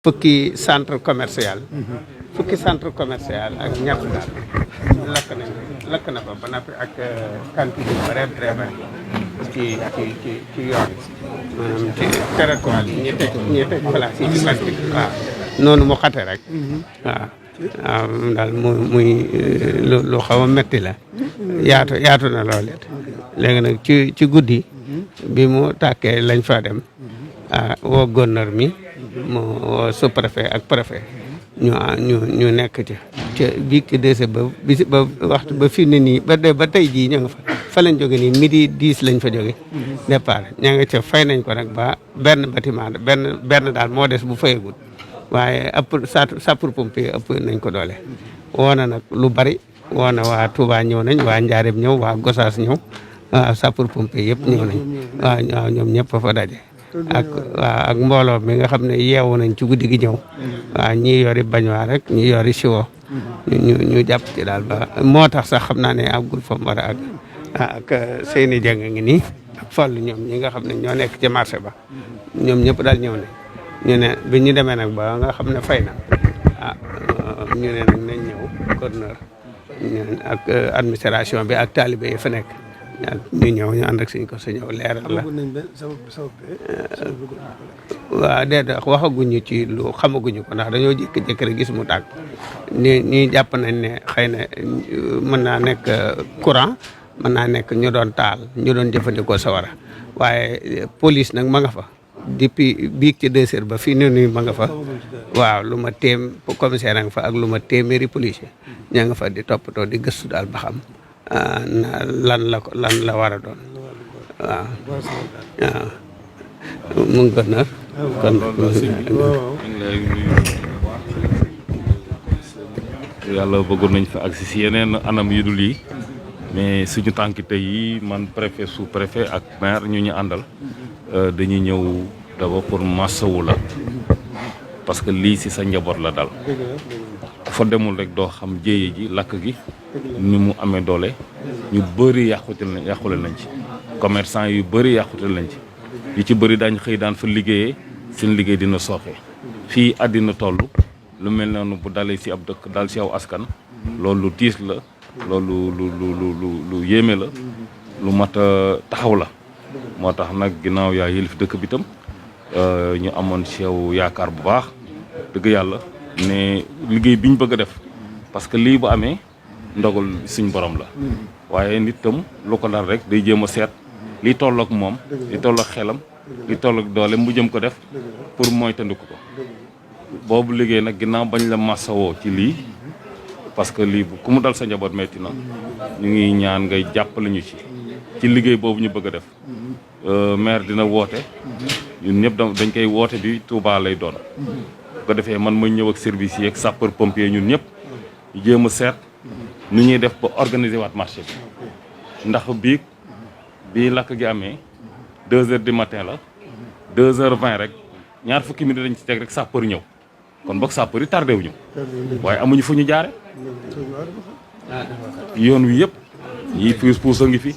fukki centre commercial ak ñett daal lakk na fa ba noppi ak cantine yu bare ci yoon maanaam ci territoire yi ñi teg place yi ci cantine waaw noonu mu xate rek waaw daal muy lu xaw a metti la yaatu na lool it léegi nag ci guddi bi mu tàkkee lañ fa dem woo gouverneur mi mu woo sous-préfet ak préfet ñu nekk ca biig ci dese ba waxtu ba fii ne nii ba tey jii ña nga fa lañ jóge nii midi 10 lañ fa jóge départ ña nga ca fay nañ ko nag ba benn bâtiment benn daal moo des bu fayagul waaye sapeur pompier ëpp nañ ko doole woo na nag lu bari woo na waa Touba ñëw nañ waa Njaareem ñëw waa Gosaas ñëw waaw sapeur pompier yëpp ñëw nañ waaw ñoom ñëpp fa daje ak mbooloo mi nga xam ne yeewu nañ ci guddi gi ñëw waaw ñii yori bañuwaar rek ñii yori siwo ñu jàpp ci daal ba moo tax sax xam naa ne àggul fa mu war a àgg ak Seyni Dieng ngi nii ak Fallu ñoom ñi nga xam ne ñoo nekk ci marché ba ñoom ñëpp daal ñëw ne ñu ne bi ñu demee nag ba nga xam ne fay na ñu ne nag nañ ñëw gouverneur ak administration bi ak talibé yi fa nekk ñu ñëw ñu ànd ak suñ ko sa ñëw leeral la waaw déedéet waxaguñu ci lu xamaguñu ko ndax dañoo jékki-jékki rek gis mu tàkk ñi jàpp nañ ne xëy na mën naa nekk courant mën naa nekk ñu doon taal ñu doon jëfandikoo sawara waaye police nag ma nga fa depuis biig ci 2 heures ba fii nii ma nga fa waaw lu ma commissaire nga fa ak lu ma téeméeri policier ña nga fa di toppatoo di gëstu daal ba xam lan la war a doon waaw mu ngi gën a kon yàlla bëggoon nañ fa agsi si yeneen anam yu dul yi mais suñu tànki tey yi man préfet sous préfet ak maire ñu àndal dañuy ñëw d'abord pour massawu la parce que lii si sa njaboot la dal fa demul rek doo xam jéye ji lakk gi ni mu amee doole ñu bëri yàqule nañ ci commerçant yu bëri yàqule nañ ci yu ci bëri daañ xëy daan fa liggéeyee seen liggéey dina sooxe fii àddina toll lu mel noonu bu dalee si ab dëkk dal si aw askan loolu lu tiis la loolu lu yéeme la lu mat a taxaw la moo tax nag ginnaaw yaa yëlif dëkk bi tam ñu amoon si yow yaakaar bu baax dëgg yàlla ne liggéey bi ñu bëgg a def parce que lii bu amee ndogal suñ borom la waaye nit tam lu ko dal rek day jéem a seet li tollook moom li tollook xelam li tollook doole mu jëm ko def pour mooy tandiku ko boobu liggéey nag ginnaaw bañ la massawoo ci lii parce que lii ku mu dal sa njaboot metti na ñu ngi ñaan ngay jàppale ñu ci liggéey boobu ñu bëgg a def maire dina woote ñun ñëpp dañ koy woote bi Touba lay doon bu ko defee man ma ñëw ak service yi ak sapeur pompier ñun ñëpp ñu jéem a seet nu ñuy def ba organiser waat marché bi ndax bii lakk gi amee 2 heures du matin la 2 heures 20 rek ñaar fukki minutes dañ ci teg rek sapeur ñëw kon boog sapeur yi tardé wuñu waaye amuñu fu ñu jaare yoon wi yëpp yi puus a ngi fi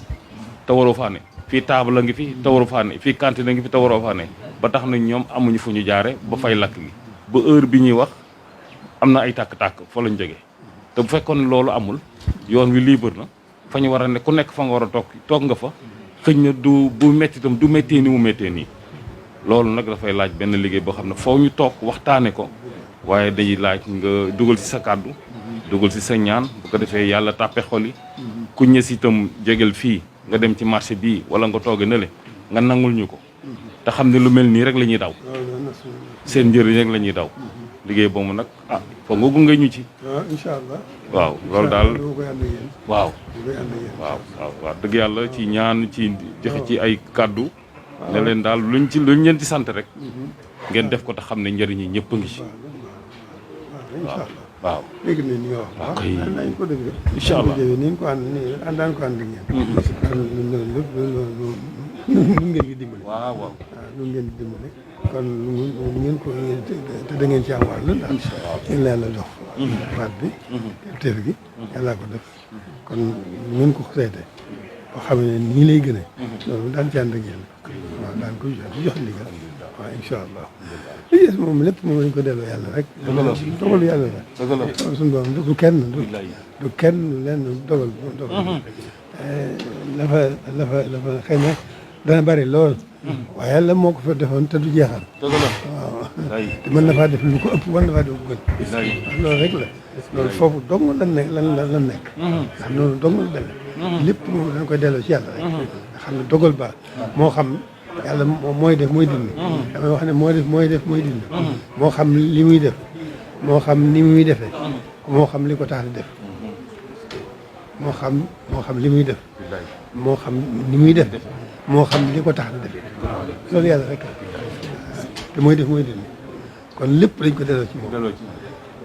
te waroo faa ne fii table a ngi fi te waroo faa ne fii cantine a ngi fi te waroo faa ne ba tax na ñoom amuñu fu ñu jaare ba fay lakk gi ba heure bi ñuy wax am na ay tàkk-tàkk fa lañ jógee te bu fekkoon loolu amul yoon wi libre na fa ñu war a ne ku nekk fa nga war a toog nga fa xëñ na bu métti itam du méttee ni mu méttee nii loolu nag dafay laaj benn liggéey boo xam ne foo ñu toog waxtaane ko waaye day laaj nga dugal ci sa kàddu dugal ci sa ñaan bu ko defee yàlla tàppe xol yi ku ñës itam jegel fii nga dem ci marché bii wala nga tooge na le nga nangul ñu ko te xam ne lu mel nii rek la ñuy daw seen njëriñ rek la ñuy daw liggéey boobu nag foog nga gunge ñu ci incha allah waaw loolu daal waaw dëgg yàlla ci ñaan ci joxe ci ay kàddu ne leen daal luñ leen ci sant rek ngeen def ko te xam ne njëriñ yi ñëpp a ngi ci waaw dégg nañ li nga wax waaw kay nañ ko dégg incha allah ni ko ànd ni àndaan ko ànd ak yéen loolu lépp lu ngeen di dimbali waaw lu ngeen di dimbali kon ngeen ko te da ngeen ci am wàll ndax yéen la yàlla jox baat bi teef gi yàllaa ko def kon ngeen ko seete boo xam ne nii lay gënee loolu daan ci ànd ak yéen waaw daan ko jox ndigal waaw waaw incha allah li des moom lépp moom lañ ko delloo yàlla rek. dogalu yàlla la. suñu borom du kenn du kenn lenn dogal. la fa xëy na dana bari lool. waaye yàlla moo ko fa defoon te du jeexal. waaw te mën na faa def lu ko ëpp mën na faa def lu ko gën. loolu rek la. loolu foofu dong lan nekk. ndax noonu dong la demee. lépp moom dañ koy delloo ci yàlla rek. nga xam ne dogal ba moo xam yàlla mooy def mooy dindi. damay wax ne mooy def mooy dindi. moo xam li muy def. moo xam ni muy defee. moo xam li ko tax di def. moo xam li muy def. moo xam ni muy def. moo xam li ko tax di def. loolu yàlla rek la. te mooy def mooy dindi. kon lépp dañ ko delloo ci moom.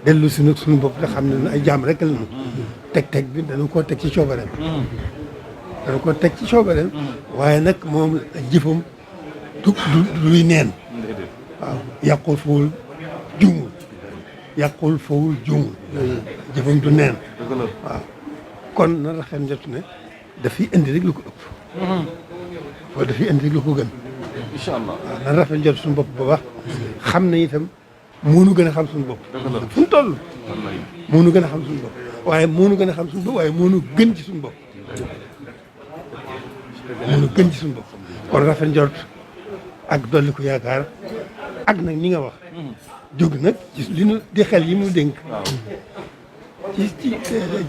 dellu si nag suñu bopp te xam ne ay jaam rek la ñu. teg bi dana koo teg ci coobareem. dana koo teg ci coobareem. waaye nag moom jëfam du luy neen. waaw yàqul fawul juumul. yàqul fawul juumul. jëfam du neen. waaw kon na rafet njot ne dafiy indi rek lu ko ëpp. wala dafiy indi rek lu ko gën. incha allah waaw na rafet njot suñu bopp ba wax xam ne itam moo nu gën a xam suñu bopp. fu mu toll. moo nu gën a xam suñu bopp waaye moo nu gën a xam suñu bopp waaye moo nu gën ci suñu bopp. moo nu gën ci suñu bopp. kon rafet njort ak dolli ko yaakaar ak nag ni nga wax. jóg nag ci li nu di xel yi mu dénk. ci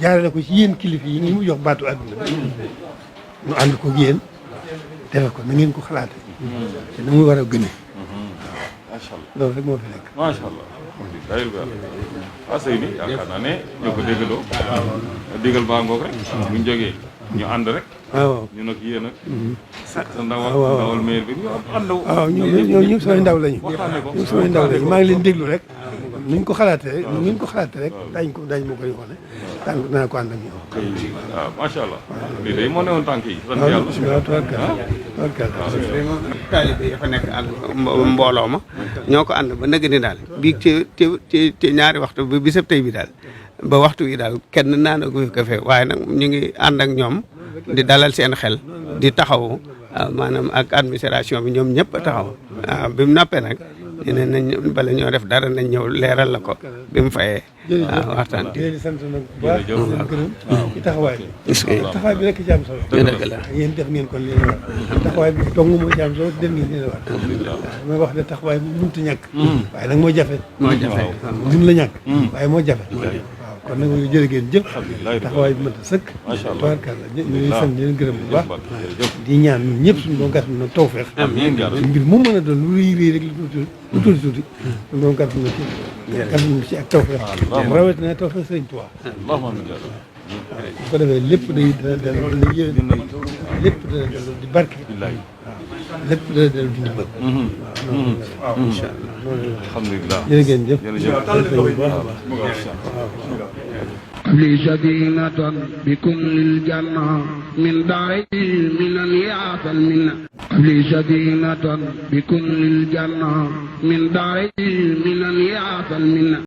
jaarale ko ci yéen kilifa yi mu jox baatu àdduna bi. nu ànd ko yéen defe ko na ngeen ko xalaate te na muy war a gëne. macha allah loolu rek moo fi nekk. macha allah. waaw sëy bi yaakaar naa ne ñoo ko déggandoo. digal baa ngoog rek. buñ jógee ñu ànd rek. waaw ñu nag yéen ak. sa ndawal maire bi ñu ànd. waaw ñoom samay ndaw lañu. waxtaanee ko ñoom samay ndaw lañu maa ngi leen déglu rek. nuñ ko xalaatee rek daañu ko wane danaa ko ànd ak ñoom. waaw macha allah. lii day moo newoon tànk yi. sant yàlla waaw tubarkalla. taalibe yi fa nekk ak mbooloo ma ñoo ko ànd ba nëgg ni daal bii ci ñaari waxtu bi bisab tey bi daal ba waxtu wi daal kenn naanagu ko fe waaye nag ñu ngi ànd ak ñoom di dalal seen xel di taxawu maanaam ak administration bi ñoom ñëpp a taxaw waaw bi mu nappee nag nee nañ bala ñoo def dara nañ ñëw leeral la ko bi mu fayee waxtaan di leen di sant nag bu baax di leen gërëm ci taxawaay bi. taxawaay bi rek ci am solo. dëgg la yéen def ngeen kon leen war taxawaay bi dong moo ci am solo def ngeen leen war may wax ne taxawaay bi mënut a ñàkk waaye nag moo jafe mun la ñàkk waaye moo jafe waaw kon nag jërë ngeen jëf taxawaay bi mën a sëkk tabarkalla ñu ngi sant di leen gërëm bu baax di ñaan ñun ñëpp suñu doon gas na tawfeex mbir mu mën a doon lu rëy rek lu tuuti suñu doon gas na ci ak tawfeex rawatina tawfeex Sëriñ Tuubaa bu ko defee lépp day dana yéen lépp dana dellu di barke waaw lépp dana dellu di ndimbal waaw incha allah alhamdulilah jërë ngeen jëf لي سكينة بكم للجنة من دار من يعطى المنة لي سكينة بكم للجنة من دار من يعطى المنة